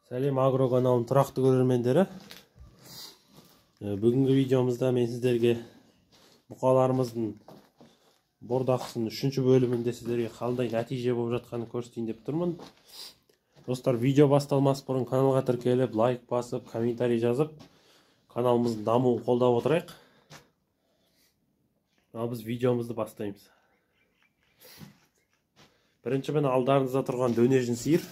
Сәлем Агро каналының тұрақты көрермендері. Бүгінгі видеомызда мен сіздерге бұқаларымыздың бордақысының 3-ші бөлімінде сіздерге қандай нәтиже болып жатқанын көрсетейін деп тұрмын. Достар, видео басталмас бұрын каналға тіркеліп, лайк басып, комментарий жазып, каналымыздың дамуын қолдап отырайық. Ал біз видеомызды бастаймыз. Бірінші міне алдарыңызда тұрған дөнежін сиыр.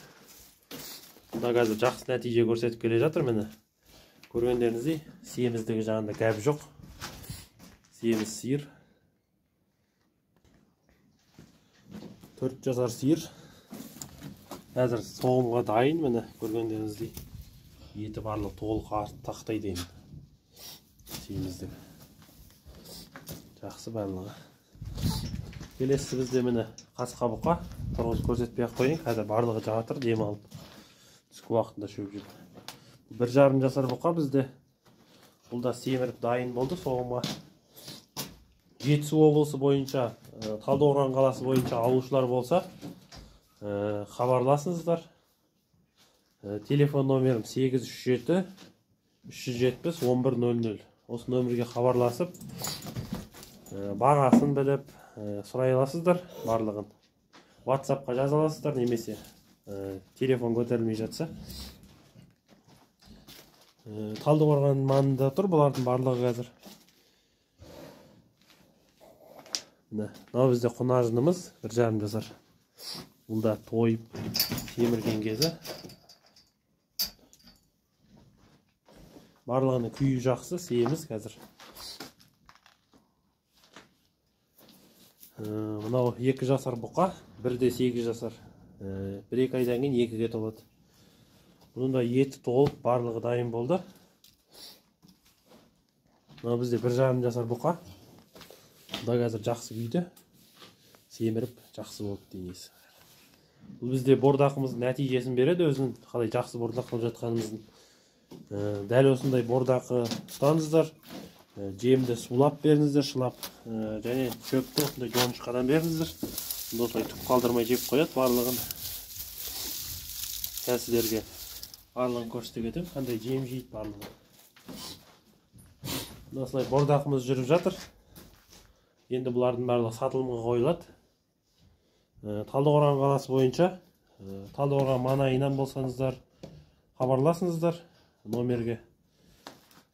Бұнда қазір жақсы нәтиже көрсетіп келе жатыр. Міне көргендеріңіздей семіздігі жағында гәп жоқ. Семіз сиыр. 4 жасар сиыр. Қазір соғымға дайын. Міне көргендеріңіздей еті барлығы толық тақтай деймін. Семіздігі жақсы барлығы. Келесі бізде міне қасқа бұқа. Тұрғызып көрсетпей ақ қояйын. Қазір барлығы жатыр, демалып. Түскі уақытында шөп жеп. 1,5 жасар бұқа бізде. Бұл да семіріп дайын болды соғымға. Жетісу облысы бойынша, Талдықорған қаласы бойынша алушылар болса, хабарласыңыздар. Телефон номерім 837 370 1100. Осы нөмірге хабарласып, бағасын біліп, сұрай аласыздар барлығын. WhatsApp-қа жаза аласыздар, немесе телефон көтерілмей жатса. Талдықорған маңында тұр бұлардың барлығы қазір. Мынау бізде құнажынымыз 1,5 жасар. Бұл да тойып семірген кезі. Барлығының күйі жақсы, семіз қазір. Мынау 2 жасар бұқа, 1,8 жасар. 1-2 айдан кейін 2-ге толады. Бұның да еті толып, барлығы дайын болды. Мынау бізде 1,5 жасар бұқа. Бұл да қазір жақсы күйде. Семіріп, жақсы болды денесі. Бұл бізде бордақымыздың нәтижесін береді, өзінің қалай жақсы бордақ қылып жатқанымыздың. Дәл осындай бордақы ұстаңыздар. Жемді сулап беріңіздер, шылап, және шөпті осындай жоңышқадан беріңіздер. Осылай түк қалдырмай жеп қояды барлығын. Қазір сіздерге барлығын көрсете кетемін, қандай жем жейді барлығын. Осылай бордақымыз жүріп жатыр. Енді бұлардың барлығы сатылымға қойылады. Талдықорған қаласы бойынша, Талдықорған маңайынан болсаңыздар, хабарласыңыздар номерге.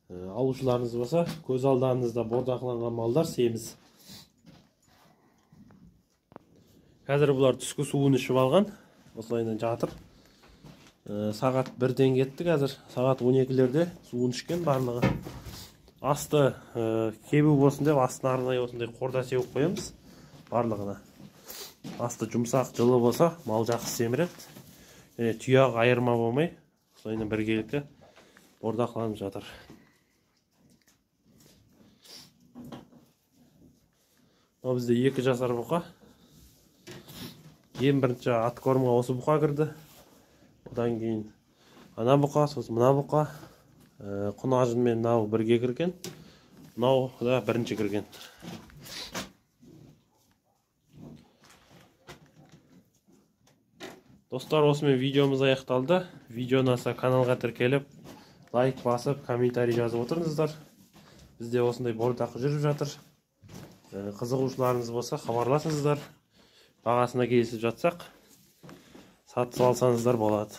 Алушыларыңыз болса, көз алдарыңызда бордақланған малдар семіз. Қазір бұлар түскі суын ішіп алған, осылайынан жатыр. Сағат 1-ден кетті қазір, сағат 12-лерде суын ішкен барлығы. Асты кебу болсын деп астына арнайы осындай қорда сеуіп қоямыз барлығына. Асты жұмсақ, жылы болса, мал жақсы семіреді. Және тұяқ айырма болмай, осылайынан біргелікті бордақланып жатыр. Мынау бізде 2 жасар бұқа. Ең бірінші откормға осы бұқа кірді. Одан кейін ана бұқа, сосын мына бұқа. Құнажын мен мынау бірге кірген. Мынау да бірінші кірген. Достар, осымен видеомыз аяқталды. Видео ұнаса каналға тіркеліп, лайк басып, комментарий жазып отырыңыздар. Бізде осындай бордақы жүріп жатыр. Қызығушыларыңыз болса хабарласыңыздар. Бағасына келісіп жатсақ, сатып алсаңыздар болады.